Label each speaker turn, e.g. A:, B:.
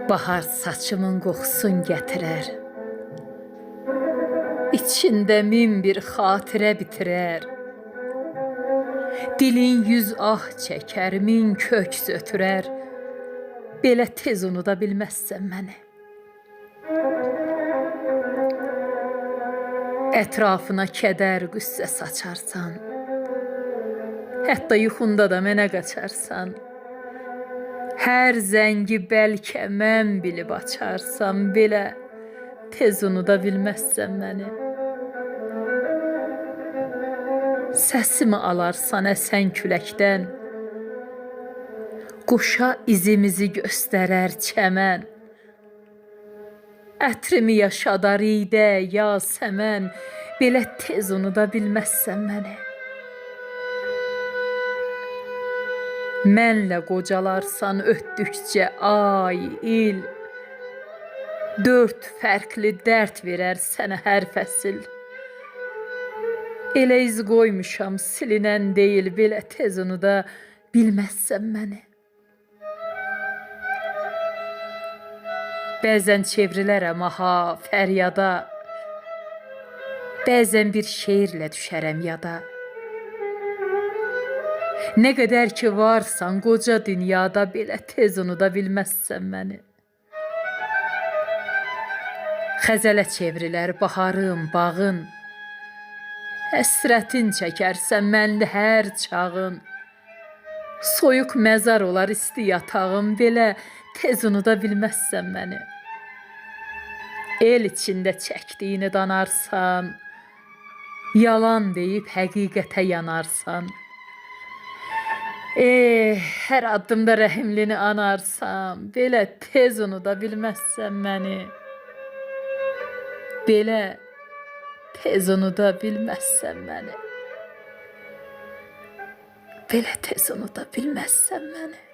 A: Bahar saçımın qoxusun gətirər. İçində min bir xatirə bitirər. Dilin yüz ah çəkər, min kök sötürər. Belə tez unuda bilməzsən məni. Ətrafına kədər, qüssə saçarsan. Hətta yuxunda da mənə qaçarsan. Hər zəngi bəlkə mən bilib açarsan, belə tez unuda bilməzsən məni. Səsimi alarsan əsən küləkdən. Qoşa izimizi göstərər çəmən. Ətrimi yaşadar idə, yasəmən, belə tez unuda bilməzsən məni. Mənlə qocalarsan ötdükcə ay, il. Dörd fərqli dərd verər sənə hər fəsil. Elə iz qoymuşam, silinən deyil, belə tez unuda bilməzsən məni. Bəzən çevrilərəm aha fəryada. Bəzən bir şeirlə düşərəm yada. Nə qədər ki varsan qoca dünyada, belə tez unuda bilməzsən məni. Xəzələ çevrilər baharım, bağın. Həsrətin çəkərsən mənli hər çağın. Soyuq məzar olar isti yatağım, belə tez unuda bilməzsən məni. El içində çəkdiyini danarsan, yalan deyib həqiqətə yanarsan. Hər addımda rəhimlini anarsan, belə tez unuda bilməzsən məni. Belə tez unuda bilməzsən məni. Belə tez unuda bilməzsən məni.